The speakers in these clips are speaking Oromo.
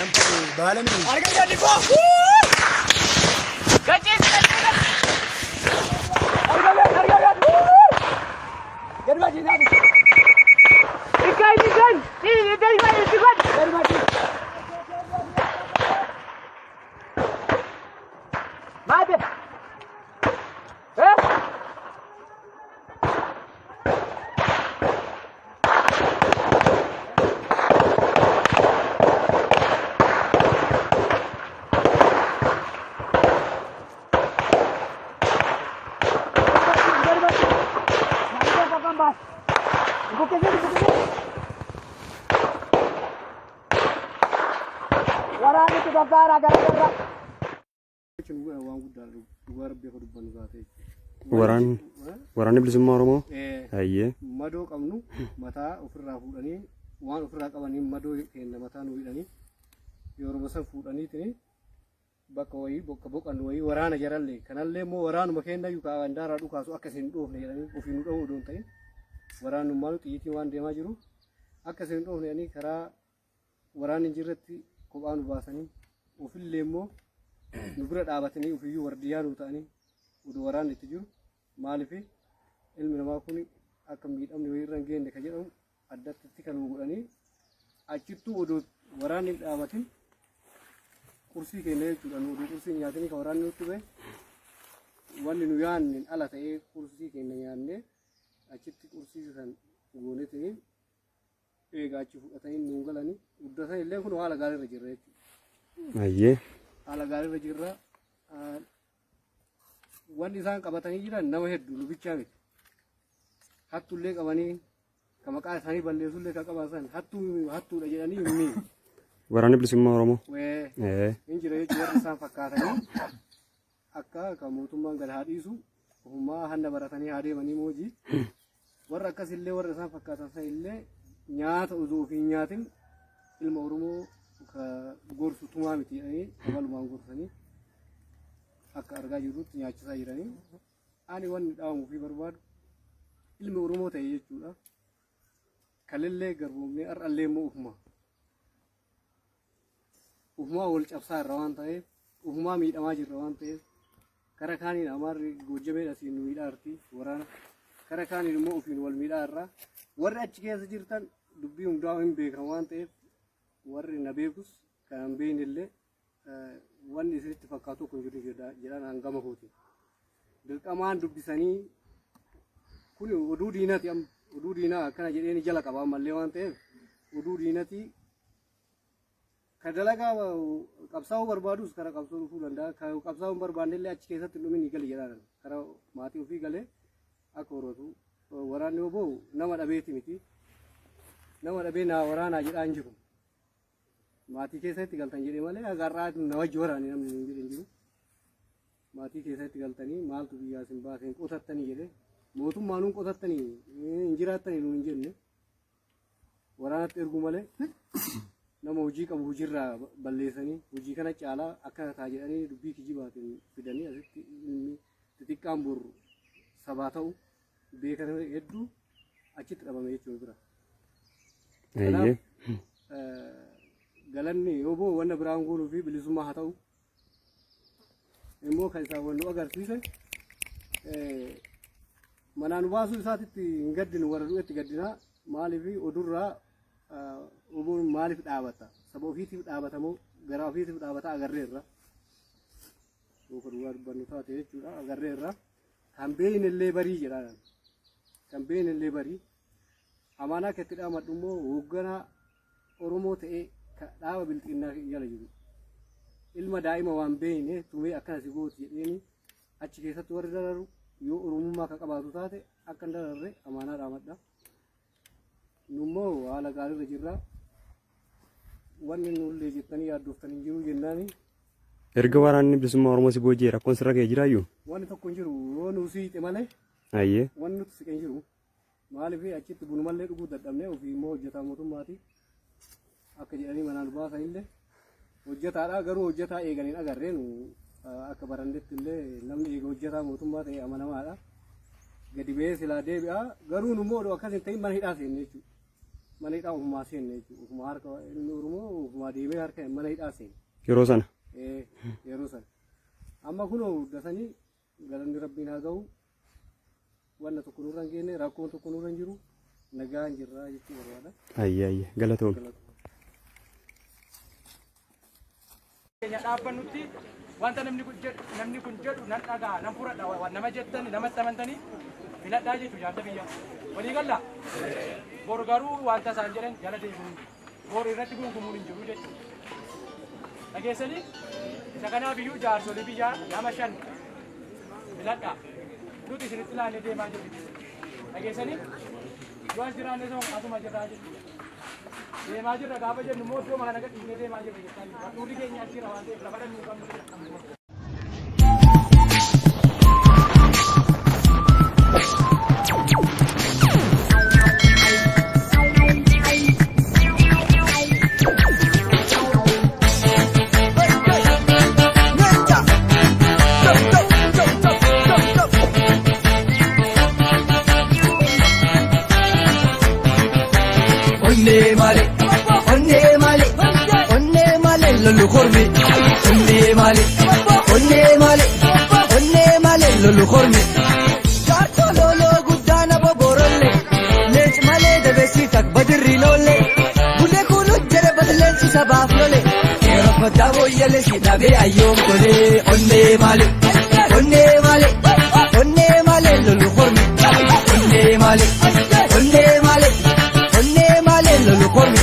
Baala miti. Harka gadi koo! Gachiis gachiis! Harka gadi harka gadi! Gadi bachi nyaatu. Ikkaan ikkaan! Ikkaan ikkaan! Gadi bachi. Maate! Eh? Waraanni gargaara gargaara. Jechuun waan guddaa dhugaa rabbii akka dubbannu taate. Waraanni bilisummaa Oromoo. Hayyee. Madoo qabnu mataa ofirraa fuudhanii waan ofirraa qabaniin madoo keenya mataa nu hidhanii yeroo san fuudhaniitiin bakka wayii bakka boqannu wayii waraana jarallee kanallee immoo waraanuma keenya iyyuu kaa'an daaraa dhukaasu akka isin hin dhoofne jedhanii ofii nu dhowwu odoon ta'in waraanummaan xiyyiitiin waan deemaa jiru akka isin hin dhoofne jedhanii karaa waraanni hin jirretti kophaa nu baasanii ofillee immoo nu bira dhaabatanii ofiyyuu wardiyyaa nu ta'anii odoo waraanni itti jiru maaliif ilmi namaa kun akka miidhamni wayii irra hin geenye ka jedhamu addatti itti kan nu godhanii achittuu odoo waraanni hin dhaabatin qursii keenya jechuudha nu odoo qursii hin nyaatinii ka waraanni nutti bahe wanni nu yaanne ala ta'ee qursii keenya nyaannee achitti qursii san goonetiin eega achi fudhatanii nuun galanii guddatan illee kun haala gaariirra jirra jechuudha. Hayyee. Haala gaariirra jirra. Wanni isaan qabatanii jiran nama hedduu nu bichaa miti. Hattullee qabanii ka maqaa isaanii balleessullee ka qaban san hattuu hattuudha jedhanii hin miine. Waraanni bilisummaa Oromoo. Wee Ee. hin jira jechuudha warri isaan fakkaatanii akka ka mootummaan gad haa dhiisu ofumaa hanna baratanii haa deemanii moojii. Warra akkasillee warra isaan fakkaatan san illee nyaata osoo ofii hin nyaatin ilma Oromoo ka gorsu tumaa miti jedhanii kabalumaan gorsanii akka argaa jirrutti nyaachisaa jiranii. Ani wanni dhaamu fi barbaadu ilmi Oromoo ta'e jechuudha. Kalillee garboomnee har'allee immoo ofuma. Ofumaa wal cabsaa irra waan ta'eef ofumaa miidhamaa jirra waan ta'eef kara kaaniin Amaarri Goojjameen asiin nu miidhaa jirti waraana kara kaaniin immoo ofiin wal miidhaa irra warri achi keessa jirtan dubbii hundaa hin beekan waan ta'eef warri na beekus kan hin beekne illee wanni isinitti fakkaatu tokko hin jiru jedhan hangama kooti. Dirqamaan dubbisanii kun oduu diinati oduu diinaa akkana jedheen jala qaba ammallee waan ta'eef oduu diinati Ka dalagaa qabsaa'uu barbaadus kara qabsoo dhufuu danda'a. Ka qabsaa'uu hin barbaanne illee achi keessatti hin dhumin gali jedhaan. Kara maatii ofii galee akka horatu. Waraanni oboo nama dhabeeti miti. Nama dhabee naa waraanaa jedhaa hin jiru. Maatii keessatti galtan jedhee malee haga har'aa na wajji waraane namni hin jedhe hin jiru. Maatii keessatti galtanii maaltu biyyaa isin baase hin qotattanii jedhee mootummaa nuun qotattanii hin jiraattanii nuun hin jenne. Waraanatti erguu malee nama hojii qabu hojiirraa balleessanii hojii kana caalaa akkana ta'a jedhanii dubbii kijibaatiin fidanii asitti ilmi xixiqqaan boru sabaa ta'u beekan hedduu achitti dhabame jechuudha bira. Kanaaf galanni yoo boo wanna biraan goonuu fi bilisummaa haa ta'u immoo kan isaan wal nu agarsiise manaa nu baasuu isaatitti hin gaddinu warra du'etti gaddinaa maaliif odurraa oboon maaliif dhaabata saba ofiitiif dhaabatamoo garaa ofiitiif dhaabata agarreerra yoo dhugaa dubbannu taate jechuudha agarreerra kan beeyne illee barii jedhaan kan beeyne illee barii amaanaa keetti dhaamadhu immoo hoogganaa Oromoo ta'ee ka dhaaba bilxiginnaa jala jiru ilma daa'ima waan beekne tumee akkana si gooti jedheeni achi keessatti warri dararu yoo Oromummaa ka qabaatu taate akka hin dararre amaanaa dhaamadha. Nummoo haala gaariirra jirra. Wanni nullee jettanii yaaddoftan hin jiru jennaani. Erga waraanni bilisummaa Oromoo si booji'e rakkoon sirra ga'e jiraayyuu? Wanni tokko hin jiru yoo nu siite malee Hayyee. wanni nuti siqe hin jiru. Maaliif achitti bunumallee dhuguu dadhabne ofii immoo hojjetaa mootummaati. Akka jedhanii manaan baasan illee hojjetaadha garuu hojjetaa eegan hin agarree nu akka barannetti illee namni eega hojjetaa mootummaa ta'e amanamaadha. Gadi ba'ee silaa deebi'a garuu nu immoo akkas hin ta'in mana hidhaa seenne jechuudha. Mana hidhaa ofumaa seenne jechuudha. Ofuma harka ilmi Oromoo ofumaa Adeemee harka mana hidhaa seene. Yeroo sana. Yeroo sana. Amma kunoo dasanii galanni rabbiin haa ga'u. Wanna tokko nurra hin geenye, rakkoon tokko nurra hin jiru, nagaan jirra jechuu barbaada. Ayyee ayyee galatoom. Keenya dhaabbannutti wanta namni kun jedhu namni kun jedhu nan dhagaa nan fudhadha waan nama jettani namatti amantanii filadhaa jechuudha jaarsa biyyaa. Walii gallaa? Bor garuu wanta isaan jedhan jala deebi'uun hin jiru. Bor irratti gungumuun hin jiru jechuudha. Dhageessanii? Isa kanaaf iyyuu jaarsolii biyyaa nama 5 filadhaa. Nuti isinitti laannee deemaa jirra. Dhageessanii? Yoo as jiraanne asuma jirraa jechuudha. Deemaa jirra gaafa jennu immoo iddoo kana gadhiisnee deemaa jirra jechaa jirra. Handhuurri keenya as jira waan ta'eef lafa dhannuu qabnu. Onnee malee, onnee malee, onnee malee lolu kormi. Onnee malee, onnee malee, onnee malee lolu kormi. Jaartoo loloo guddaa na boborolle, leenci malee dabeessi tak badirri lolle. Bulee kunu jedhe bada leenci sabaaf lole. Yeroo faddaa booyyale si dhabee ayyoom tolee. Onnee malee, onnee malee, onnee malee lolu kormi. Onnee malee, onnee malee. Onnee malee lolu kormi.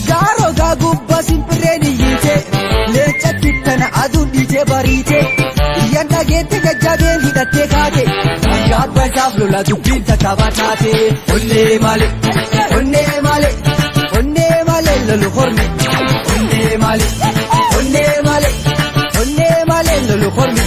Gaaroo gaa gubbaa simpirreen iyyite. Leencatti tana aduun dhiitee bariite. Iyyaan dhageette jajjabeen hidhattee kaate. Hanga abbaa isaaf lola dubbiin tattaabaa taate. Onnee malee, onnee malee, onnee malee lolu kormi. Onnee malee, onnee malee, onnee malee lolu kormi.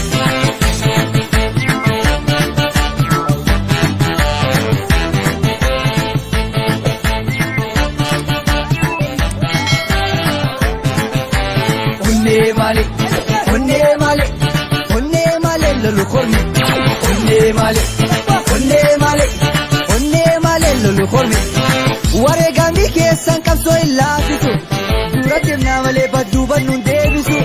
Onnee malee, onnee malee, onnee malee lolu kormi. Onnee malee, onnee malee, onnee malee lolu kormi. Wareegamni keessan qabsoo hin laaffisu. Dura deemnaa malee badduu badnuun deebisu.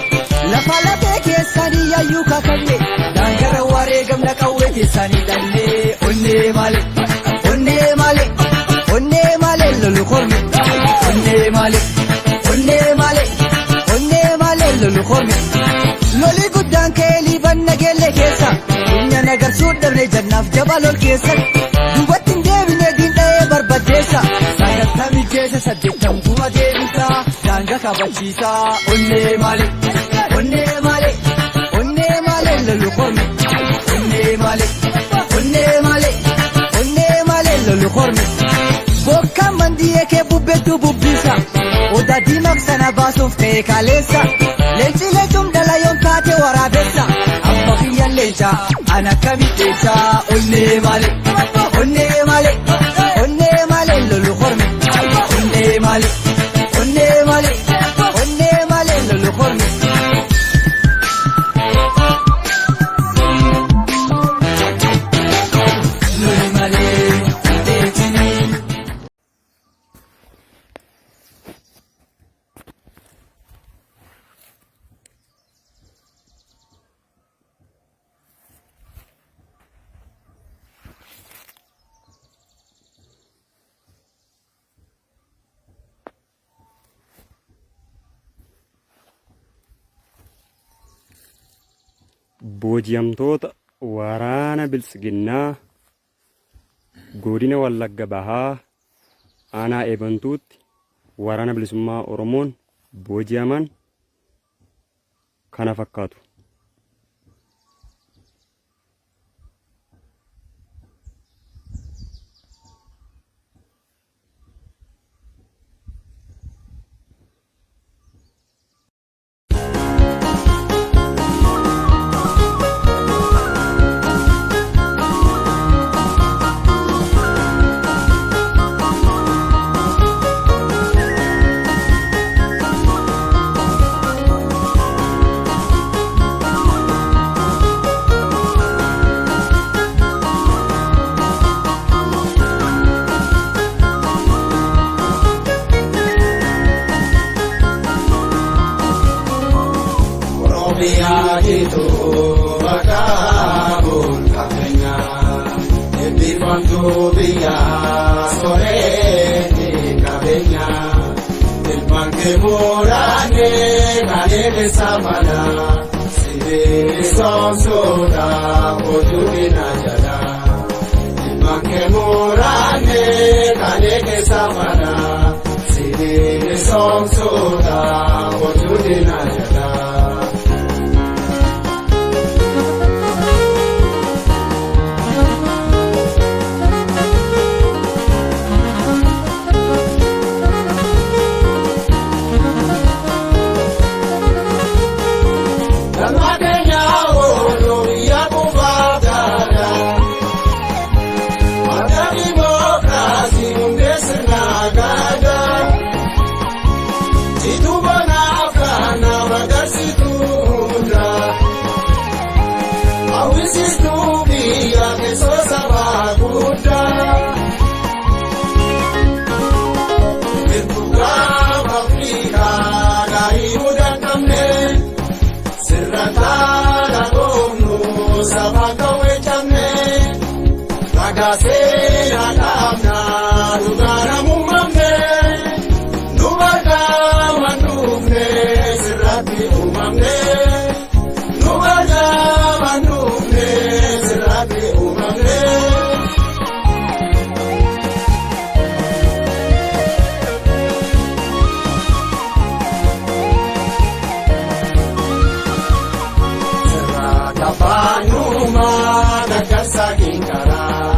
Lafa lafee keessanii yaayyuu kakanne. Daangarra wareegamna qawwee keessanii dhallee. Onnee malee, onnee malee, onnee malee lolu kormi. Onnee malee, onnee malee, onnee malee lolu kormi. Loli guddaan ka'ee liiban nageellee keessa. Funya nagarsuu dhabne jannaaf jabaa lol keessa. Duubatti hin deebine diin dha'ee barbadeessa. 90 keessa 80 kuma deebisa. Daanga kabachiisa. Onnee malee, onnee malee, onnee malee lolu kormi. Onnee malee, onnee malee, onnee malee lolu kormi. Bokkaan mandiyee kee bubbeetu bubbisa. Odaa diimaaf sana baasuuf ta'e kaleessa. Leenci leencum dhala yoom taate waraabessa. Abba kiyya leenca ana akkamitti Onnee malee, onnee malee, onnee malee lolu kormi. Onnee malee, onnee malee, onnee malee lolu kormi. Loli malee, deetinii. Booji'amtoota waraana Biltsiginnaa Godina Wallagga Bahaa Aanaa Eebantuutti Waraana Bilisummaa Oromoon booji'aman kana fakkaatu. Biyya jitu bakka bulqabeenya eebbifamtuu biyya soreetti qabeenya ilmaan kee muraanee kalee keessa mana sibiili soomsuudha otuu dina jala ilmaan kee muraanee kalee keessa mana sibiili soomsuudha otuu dina jala. Galma keenya oolu biyya kufaataadha. Madda dimookiraasii hundee sirna gadaa. Jituu bonaaf kana magarsituu hundaa. Hawwisiistuu biyya keessoo sabaa guddaa. Mirtuudhaaf Afrikaa gaarii mudannamne. Sirrataa goonu saba kawwechamne ragaa seenaa dhaabnaa dhugaadha muumamne nu bargaaman dhufne sirratti uumamne nu bargaaman dhufne sirratti uumamne. Kafaanuma dakkarsa kinkaraa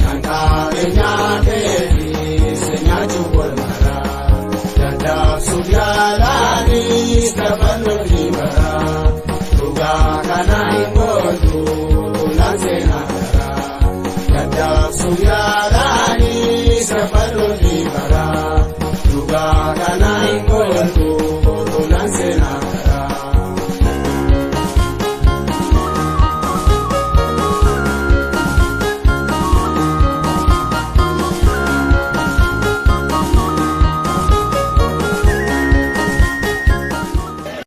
kan qabeenyaa keefi nyaachuu walmaraa daddaabsuuf yaalaanis dabaluu ni baraa dhugaa kana hin ooltu tulaan seenaa garaa daddaabsuuf.